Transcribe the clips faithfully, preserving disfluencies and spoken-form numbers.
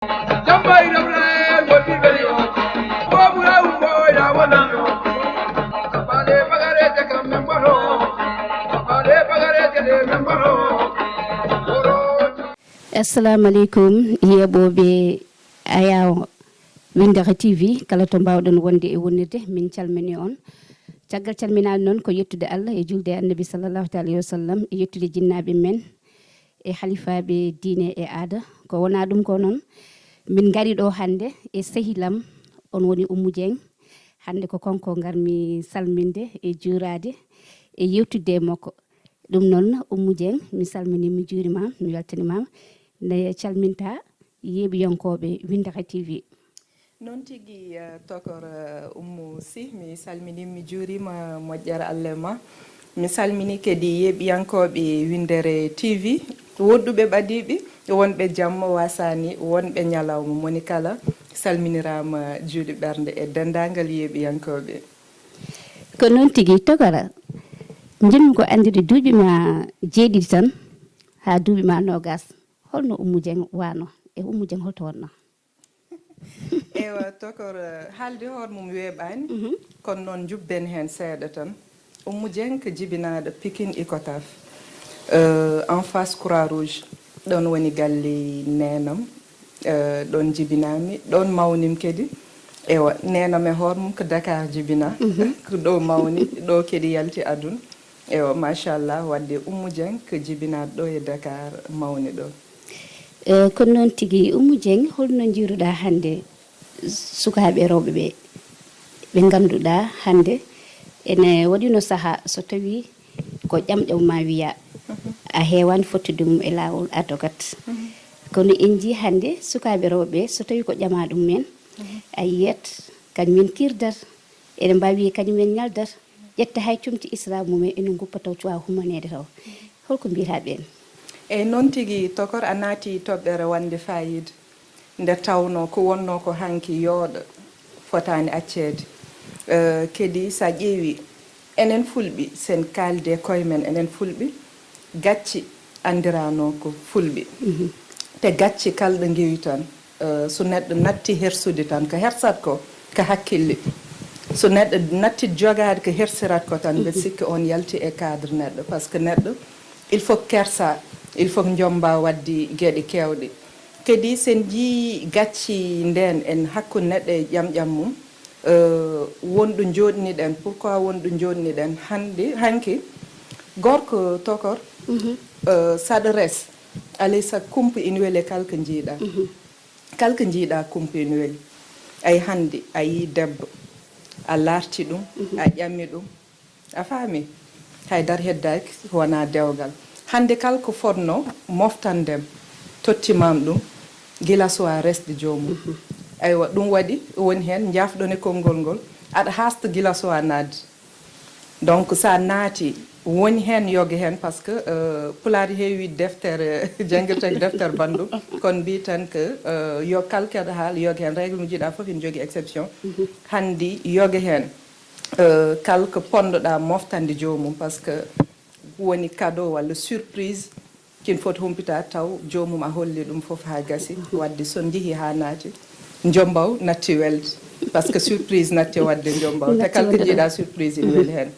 Assalamu aleykum, yeeɓooɓe Ayaw Winndere T V, kala to mbaawɗon wonde e wonnirde, min calmini on. Caggal calminaade noon ko yettude Allah e julde e Annabi sallallahu taala alayhi wa sallam, e yettude jinnaaɓe men e halifaaɓe diine e aada. Ko wonaa ɗum ko noon, min ngari ɗo hannde e sehilam, on woni Oumou Dieng. Hannde ko kanko ngarmi salminde e juuraade e yewtidde e makko. Ɗum noon, Oumou Dieng, mi salminii, mi juuriima, mi weltaniima. Nde calminta yeeɓiyankooɓe Winndere T V. Noon tigi, eh, tokor, eh, Oumou Sy, mi salminii, mi juuriima, moƴƴere Allah e ma. Mi salminii kadi yeeɓiyankooɓe Winndere T V, woɗɗuɓe ɓadiiɓe, wonɓe jamma wasaani, wonɓe ñalawma, moni kala salminiraama juuɗe ɓernde e denndaangal yeeɓiyankooɓe. Ko noon tigi, tokora. Njiɗmi ko anndude duuɓi ma jeeɗiɗi tan haa duuɓi ma noogas. Holno Oumou Dieng wano? E Oumou Dieng holto wonno? Ewa, tokor, eh, haalde hoore mum weeɓaani, mhm, kono noon njubben heen seeɗa tan. Oumou Dieng ko jibinaaɗo Pikine Icotaf, eh, en face Croix Rouge. Ɗoon woni galle neenam, eh, ɗoon jibinaami, ɗoon mawnim kadi. Ewa, neenam e hoore mum ko Dakar jibinaa, mhm, ko ɗo mawni, ɗo kadi yalti aduna. Ewa, machallah, wadde Oumou Dieng ko jibinaaɗo ɗo e Dakar mawni ɗo. Eh, kono noon tigi, Oumou Dieng, holno njiiruɗaa hannde sukaaɓe rewɓe ɓe, ɓe ngannduɗaa hannde ene waɗino sahaa so tawii ko ƴamƴam ma wiya, mhm, a heewaani fottude mum e laawol, a dogat. Mhm. Kono en njii hannde sukaaɓe rewɓe so tawii ko ƴama ɗum en, mhm, a yiyat kañum en kirdat, ene mbaawi kañum en ñaldat, ƴetta hay comci Islam mum en, ene nguppa taw cuwaa humaneede taw. Holko mbiyataa ɓeen? Eyi, noon tigi, tokor, a naati toɓɓere wonde faayiida. Nde tawnoo ko wonnoo ko hanki yooɗa fotaani acceede. Eh, kadi so a ƴeewi, enen Fulɓe, sen kaalde koye men, enen Fulɓe, gacce anndiranoo ko Fulɓe. Mhm. Te gacce kala ɗo ngewi tan, eh, so neɗɗo natti hersude tan, ko hersat ko, ko hakkille. So neɗɗo natti jogaade ko hersirat ko tan, mbeɗa, mhm, sikki on yalti e cadre neɗɗo. Parce que neɗɗo, il faut kersa, il faut jomba waddi geɗe kewɗe. Kadi sen njii gacci nden en hakkunde neɗɗo e ƴamƴam mum, eh, wonɗo jooɗniɗen. Pourquoi wonɗo jooɗniɗen? Hannde, hanki, gorko tokor, mhm, eh, saɗa res, alay sago kumpa ina weli e kala ko njiiɗa. Mhm. Kala ko njiiɗa kumpa ina weli. Ay hannde, a yii debbo, a laarti ɗum, mhm, a ƴami ɗum, a faami? Haydara heddaaki wonaa dewgal. Hannde kala ko fotnoo moftandem, tottimaam ɗum, gila suwaa resde joomum. Mhm. Aywa, ɗum waɗi woni heen njaafɗon e konngol ngol, aɗa haasta gila suwaa naatde. Donc, so a naati, woni heen yoga heen, parce que, euh, Pulaar heewi deftere, janngirtee ko deftere banndum, kono mbiy tan que, euh, yo kala keɗo haala yoga heen, règle mo njiiɗa fof ene jogii exception. Mhm. Hannde yoga heen. Euh, kala ko ponnoɗaa moftande joomum, parce que woni cadeau walla surprise, kin foti humpita taw joomum a holli ɗum fof haa gasi. Wadde so njihii haa naati, njombaw natti welde, parce que surprise natti wadde njombaw. Te kala ko njiiɗa surprise ina weli heen.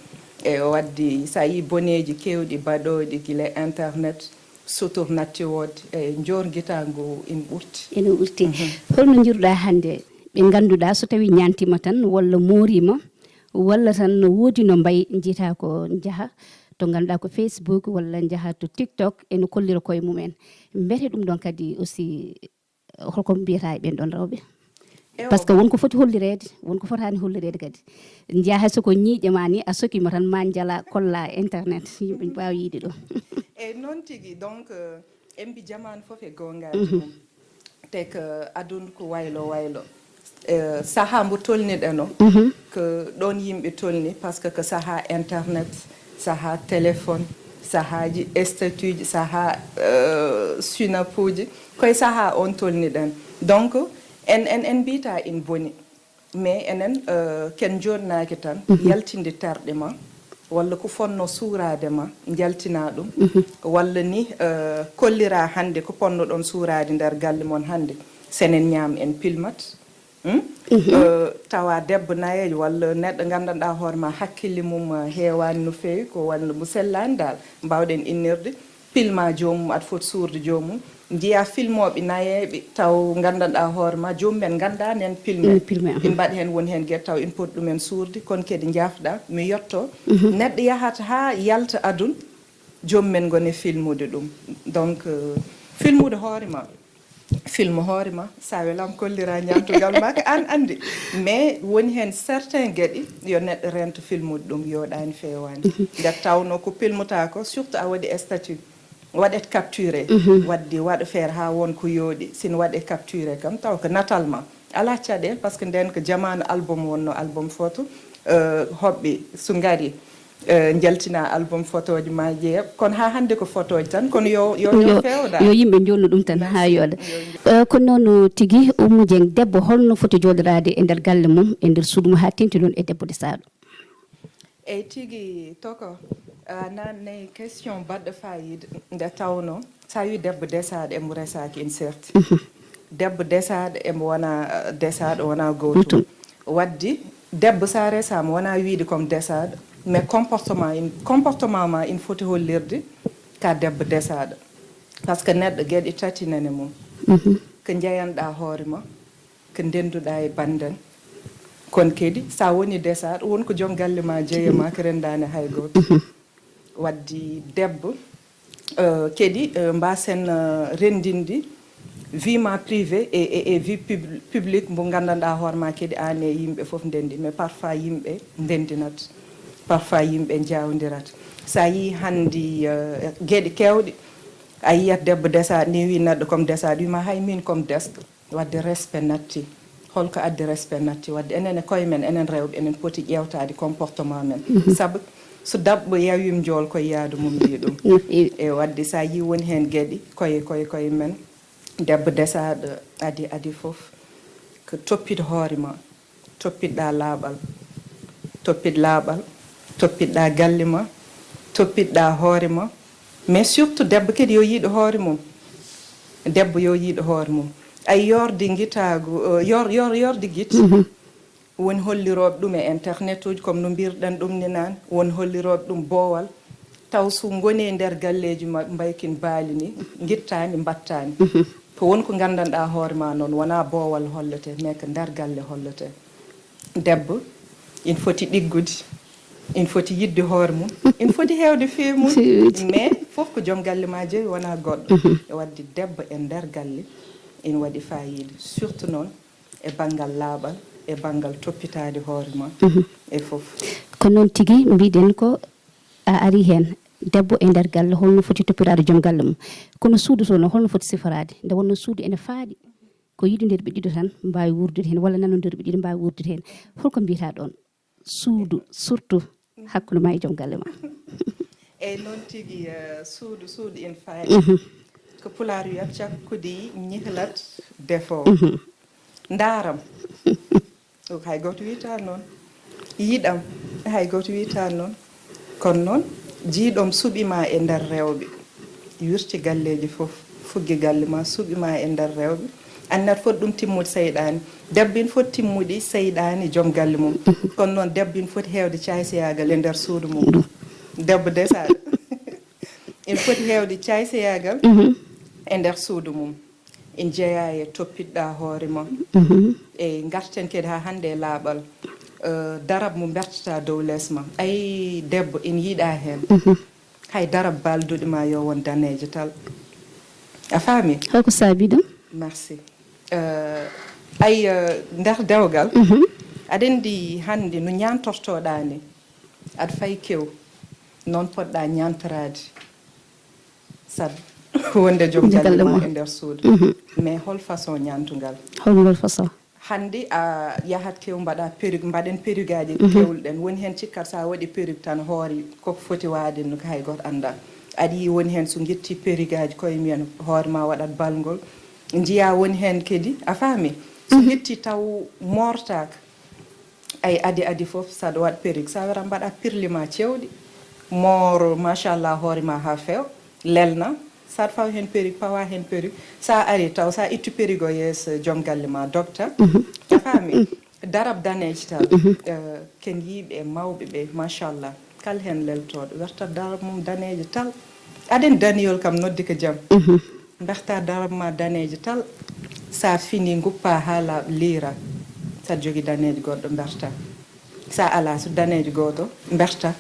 E o waddi, so a yii boneeji keewɗi baɗooɗi gila internet, sutur natti woodde, e njoor ngitaa ngu ina ɓurti. Ina ɓurti. Mhm. Holno njiiruɗaa hannde ɓe ngannduɗaa so tawii ñaantiima tan walla mooriima, walla tan no woodi no mbayi, njiitaa ko njaha to ngannduɗaa ko Facebook walla njaha to TikTok, ene kollira koye mumen. Mbete ɗum ɗon kadi aussi, holko mbiyataa e ɓeen ɗon rewɓe? Ewa. Parce que won ko foti hollireede, won ko fotaani hollireede kadi. Njiyaa hay so ko ñiiƴe ma ni, a sokiima tan ma njala kolla internet, yimɓe mbaawa yiide ɗum. E noon tigi, donc, euh, en mbi jamaanu fof e goongaaji mum. Te ko aduna ko waylo waylo. Eh, sahaa mbo tolniɗen o, ko ɗoon yimɓe tolni, parce que ko sahaa internet, sahaa téléphone, sahaaji statuji, sahaa, eh, sinapuji, koye sahaa on tolniɗen. Donc, en, en, en mbiyta en boni. Mais enen, eh, ken jooɗnaaki tan, yaltinde terɗe ma, walla ko fonno suuraade ma, njaltina ɗum, walla ni, eh, kollira hannde ko ponnoɗon suuraade nder galle mon hannde. Senen ñaam en pilmat. Hmm? Eh, tawa debbo nayeejo walla neɗɗo nganndanɗaa hoore ma hakkille mum, eh, heewaani no feewi, ko walla mo sellaani daal, mbaawɗen innirde, pilma joomum, aɗa foti suurde joomum. Njiya filmooɓe nayeeɓe taw nganndanɗaa hoore ma, joomum en nganndaa nen pilme. Mm, pilme, aha. Ina mbaɗi heen woni heen geɗe taw ina poti ɗumen suurde, kono kadi njaafɗaa, mi yetto. Mhm. Neɗɗo yahata haa yalta aduna, joomum en ngoni filmude ɗum. Donc, euh, filmude hoore ma, film hoore ma, sa welam kollira ñaamtugal ma ko aan anndi. Mais woni heen certains geɗe yo neɗɗo rento filmude ɗum, yooɗaani feewaani. Mhm. Nde tawno ko pilmata ko, surtout a waɗi statut, waɗet capturé. Mhm. Wadde waɗa feere haa won ko yooɗi, sino waɗe capturé kam, taw ko natal ma. Alaa caɗeele, par ce que ndeen ko jamaanu album wonnoo, album photo, eh, hoɓɓe so ngari, eh, njaltina album photoji ma jeeya. Kono haa hannde ko photoji tan, kono yo, yo, yo Yo, feewda. Yo yimɓe njoolno ɗum tan haa Merci. Yooɗa. Yo Eh, kono noon tigi, Oumou Dieng, debbo holno foti jooɗoraade e nder galle mum, e nder suudu mum haa teŋti noon e debbo desaaɗo? Eyi tigi, Toko, a naatnay question baɗɗo fayida nde tawno, so a wi debbo desaaɗo, emo resaaki, ina serti. Mhm. Debbo desaaɗo, emo wona, eh, desaaɗo, wona gootum. Gootum. Wadde, debbo so a resaama, wona wiide comme desaaɗo, mais comportement in, comportement ma ina foti hollirde ka debbo desaaɗo. Par ce que neɗɗo geɗe tati nani mum. Mhm. Ko njeyanɗa hoore ma, ko ndenduɗa e banndam. Kono kadi, sa woni desaaɗo, won ko joom galle ma jeyi e ma, ko renndaani hay gooto. Mhm. Wadde debbo, eh, kadi, eh, mbasen, eh, renndinde vie ma privée e, e, e vie pub-, publique mo nganndanɗa hoore ma kadi aan e yimɓe fof ndenndi. Mais parfois yimɓe ndenndinat, parfois yimɓe njawndirat. Sa yii hannde, eh, geɗe keewɗe, a yiyat debbo desaaɗo ni wi neɗɗo comme desaaɗo, wima hay min comme desɗo. Wadde respect natti. Holko addi respect natti? Wadde enen e koye men, enen rewɓe, enen poti ƴeewtaade comportement men. Mhm. Sabu so daɓɓo yawima njool, ko yaadu mum yiya ɗum. No feewi. E wadde sa yii woni heen geɗe, koye, koye, koye men, debbo desaaɗo adi, adi fof, ko toppito hoore ma, toppitɗa laaɓal, toppit laaɓal, toppitɗa galle ma, toppitɗa hoore ma, mais surtout debbo kadi yo yiɗo hoore mum. Debbo yo yiɗo hoore mum. Ay yorde ngitaagu, eh, yor-, yor-, yorde gite. Mhm. Won hollirooɓe ɗum e internet uji, comme no mbirɗen ɗum ni naan. Won hollirooɓe ɗum boowal. Taw so ngoni e nder galleeji maɓɓe, mbaykin baali ni, ngittaani, mbattaani. Mhm. Ko won ko nganndanɗaa hoore ma noon, wonaa boowal hollete, mais ko nder galle hollete. Debbo, ina foti ɗiggude, ina foti yiɗde hoore mum, ina foti heewde feemuuji, Feemuuji. Mais fof ko joom galle ma jeyi, wonaa goɗɗo. Mhm. E wadde debbo e nder galle ina waɗi faayiida, surtout noon e banngal laaɓal, e banngal toppitaade hoore ma, Mhm. e fof. Ko noon tigi, mbiɗen ko a ari heen. Debbo e nder galle, holno foti toppitaade joom galle mum? Kono suudu to noon, holno foti siforaade? Nde wonnoo suudu ene faaɗi, ko yiɗondirɓe ɗiɗo tan mbaawi wuurdude heen, walla nanondirɓe ɗiɗo mbaawi wuurdude heen. Holko mbiyataa ɗoon? Suudu, surtout hakkunde ma e joom galle ma. Eyi, noon tigi, eh, suudu, suudu ina faaɗi. Mhm. Ko Pulaar wiyata, cakkudi ñihlat defo. Mhm. Ndaaram. Hay gooto wiyata noon. Yiɗam, hay gooto wiyata noon. Kono noon, jiyɗom suɓi ma e nder rewɓe. Wirti galleeji fof, fuggi galle ma, suɓi ma e nder rewɓe. Anndi aɗa foti ɗum timmude seyɗaani. Debbo ina foti timmude seyɗaani joom galle mum. Kono noon, debbo ina foti heewde caysoyaagal e nder suudu mum. Debbo desaaɗo ina foti heewde caysoyaagal Mhm. e nder suudu mum. Ina jeyaa e toppitɗa hoore ma. Mhm. E ngarten kadi haa hannde e laaɓal. Eh, darab mo mbertata dow les ma. Ay, debbo ina yiɗa heen. Mhm. Hay darab baalduɗi ma yo won daneejo tal. A faami? Holko saabi ɗum? Merci. Eh, ay, eh, nder dewgal, Mhm. aɗa anndi hannde no ñaantortoɗaa ni, aɗa fay kew, noon poɗɗa ñaantoraade. Sabu wonde joom Joom galle galle ma ma. e nder suudu. Mhm. Mais hol façon ñaantungal? Hol ngol façon? Hannde a yahat kew mbaɗa perruque, mbaɗen perruque aji Mhm. kewluɗen. Woni heen cikkat so a waɗi perruque tan hoore ko foti waade no ko hay gooto annda. Aɗa yii woni heen so ngitti perruque aji koye mumen hoore ma waɗat balngol. Njiya woni heen kadi, a faami? So Mhm. ngitti taw moortaaka. Ay, adi, adi fof, saɗa waɗ perruque, sa wara mbaɗa pirli ma cewɗi, mooro, machallah, hoore ma haa feew, lelna, Sa faw heen perruque, pawa heen perruque. Sa ari taw, sa ittu perruque o yeeso joom galle ma, docteur. A faami? Darab daneejo tal. Eh, ken yiiɓe e mawɓe ɓe, machallah. Kal heen leltooɗo, werta darab mum daneejo tal. Aɗen daniyol kam noddi ko jam. Mberta darab ma daneejo tal. Sa fini, nguppa haa laaɓa, liira. Sa jogi daneejo goɗɗo, mberta. Sa ala so daneejo gooto, mberta.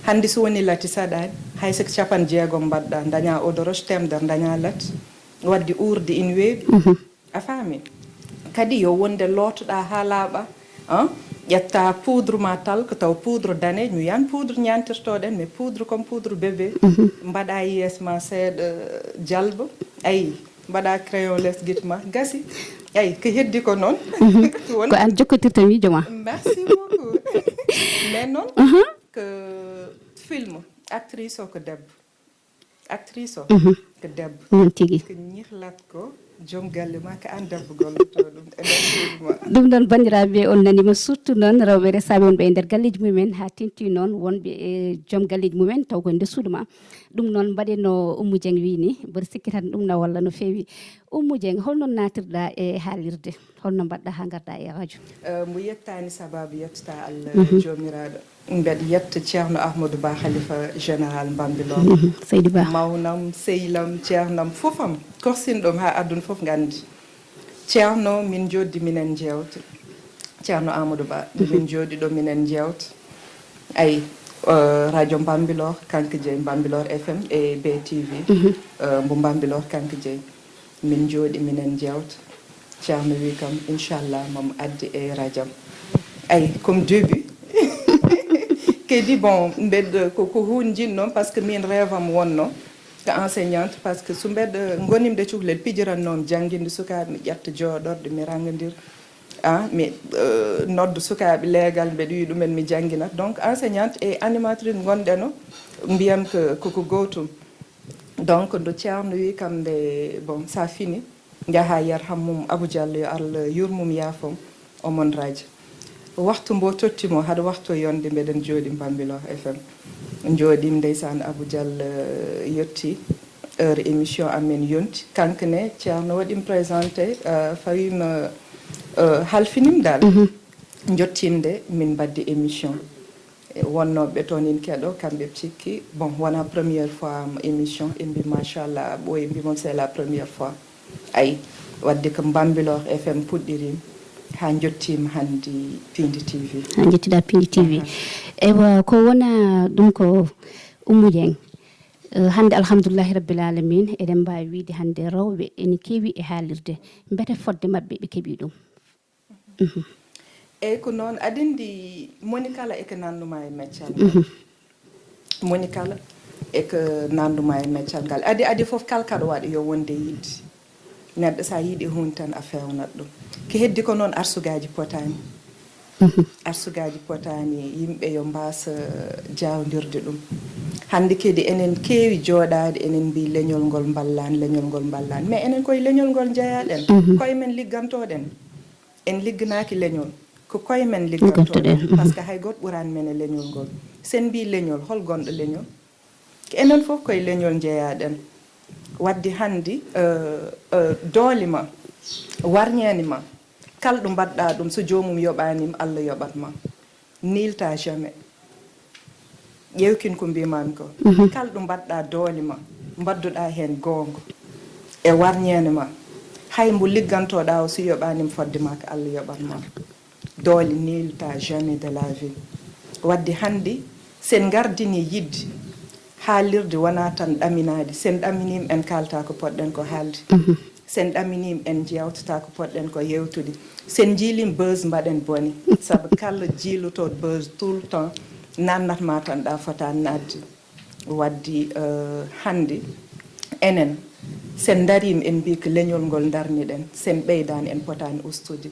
Hannde so woni lati saɗaani, hay so ko capanɗe jeegom mbaɗɗa, daña eau de roche temedere, daña lati. Wadde uurdi ina weeɓi. A faami? Kadi yo wonde lootoɗa haa laaɓa, ah, ƴetta poudre ma tal, ko taw poudre daneejo, mi wiyan poudre ñaantirtoɗen, mais poudre comme poudre bébé, mbaɗa e yeeso ma seeɗa jalba, ayi, mbaɗa crayon les git ma, gasi. Ayi, ko heddi ko noon. Won- Ko an jokkotirta miijo ma. Merci beaucoup. Mais noon, ko film, actrice o ko debbo. Actrice o ko debbo. Noon tigi. Ko ñirlat ko joom galle ma, ko an debbo golloto ɗum e nder suudu ma. Ɗum noon, banndiraaɓe, on naniima, surtout noon rewɓe resaaɓe wonɓe e nder galleeji mumen, haa teeŋti noon wonɓe e joom galleeji mumen, taw ko e nder suudu ma. Ɗum noon, mbaɗen no Oumou Dieng wiyi ni, mboɗo sikki tan ɗum na walla no feewi. Oumou Dieng, holno naatirɗa e haalirde? Holno mbaɗɗa haa ngarɗa e radio? Eh, mbo yettaani sababu, yettata Allah Joomiraaɗo. Mbeɗa yetta Ceerno Ahmadou Ba, Khalifa Général Mbambilor. Seydi Ba. Mawnam, sehlam, ceernam, fof am, korsinɗo mi haa aduna fof nganndi. Ceerno, min njooɗdi, minen njeewta. Ceerno Amadou Ba, min njooɗi ɗo, minen njeewta. Ayi, eh, radio Mbambilor, kanko jeyi, Mbambilor F M e B T V, eh, mbo Mbambilor, kanko jeyi. Min njooɗi, minen njeewta. Ceerno wi kam, inchallah, mamo addi e radio am. Ayi, comme début. Kadi, bon, mbeɗa, ko, ko hunde jiɗnoo, par ce que min rêve am wonno ko enseignante, par ce que so mbeɗa, ngonimde cukalel, pijirannoomi jannginde sukaaɓe, mi ƴetta jooɗorɗe, mi ranngondir, ah, mi, eh, nodda sukaaɓe leegal, mbeɗa wiya ɗumen mi jannginat. Donc, enseignante et animatrice ngonɗeno, mbiyam ko, ko, ko gootum. Donc, ndo Ceerno wi kam nde, bon, sa fini, njaha yarham mum Abou Diallo, yo Allah yurmum, yaafom, omon radio. Waxtu mbo totti mo, hade waxtu o yonde, mbeɗen jooɗi Mbambilor F M. Njooɗiim, ndeysaan, Abou Diallo, eh, yetti, heure émission amen yonti. Kanko ne, Ceerno waɗiim présenté, eh, fawima, eh, halfinim dal. Njottinde, min mbaddi émission. E wonnooɓe toon ina keɗoo, kamɓe ɓe cikki, bon, wonaa première fois am émission, ɓe mbi, machallah, ɓooyi mbi mon, c'est la première fois. Ayi, wadde ko Mbambilor F M puɗɗirim, haa njottiima hannde Piindi T V. Haa njettiɗaa Piindi T V. Aha. Eywa, ko wona ɗum ko Oumou Dieng. Eh, hannde, alhamdulillahi rabbil alamin, eɗen mbaawi wiyde hannde rewɓe ene keewi e haalirde. Mbete fodde maɓɓe ɓe keɓii ɗum? Mhm. Eyyi, ko noon, aɗa anndi, moni kala e ko nannduma e meccal ngal. Mhm. Moni kala e ko nannduma e meccal ngal. Adi, adi fof kala kaɗa waɗa yo wonde yiɗde. Neɗɗo, so a yiɗi huunde tan, a feewnat ɗum. Ko heddi ko noon, arsugaaji potaani. Mhm. Arsugaaji potaani, yimɓe yo mbaasa jaawndirde ɗum. Hannde kadi enen keewi jooɗaade, enen mbii leñol ngol mballaani, leñol ngol mballaani. Mais enen koye leñol ngol njeyaaɗen, mhm, koye men liggantooɗen. En ligganaaki leñol, ko koye men liggantooɗen, liggantooɗen, mhm, par ce que hay gooto ɓuraani men e leñol ngol. So en mbii leñol, hol gonɗo leñol? Ko enen fof koye leñol njeyaaɗen. Wadde hannde, eh, eh, doole ma, warñeende ma, kala ɗo mbaɗɗaa ɗum, so joomum yoɓaani ma, Allah yoɓat ma. Niilta jamais. Ƴeew kin ko mbiimaami ko. Mhm. Kala ɗo mbaɗɗaa doole ma, mbaɗduɗaa heen goonga e warñeende ma, hay mbo liggantooɗaa o, so yoɓaani ma fodde ma, ko Allah yoɓat ma. Doole niilta jamais de la vie. Wadde hannde, so en ngardinii yiɗde, haalirde wonaa tan ɗaminaade. So en ɗaminii ma, en kaalta ko potɗen ko haalde. Mhm. So en ɗaminii ma, en njeewtata ko potɗen ko yeewtude. So en njiilii ma buzz, mbaɗen bone. Sabu kala jiilotooɗo buzz tout le temps, naatnat ma tan ɗo a fotaani naatde. Wadde, eh, hannde, enen, so en ndarii ma, en mbii ko leñol ngol ndarni-ɗen, so en ɓeydaani, en potaani ustude.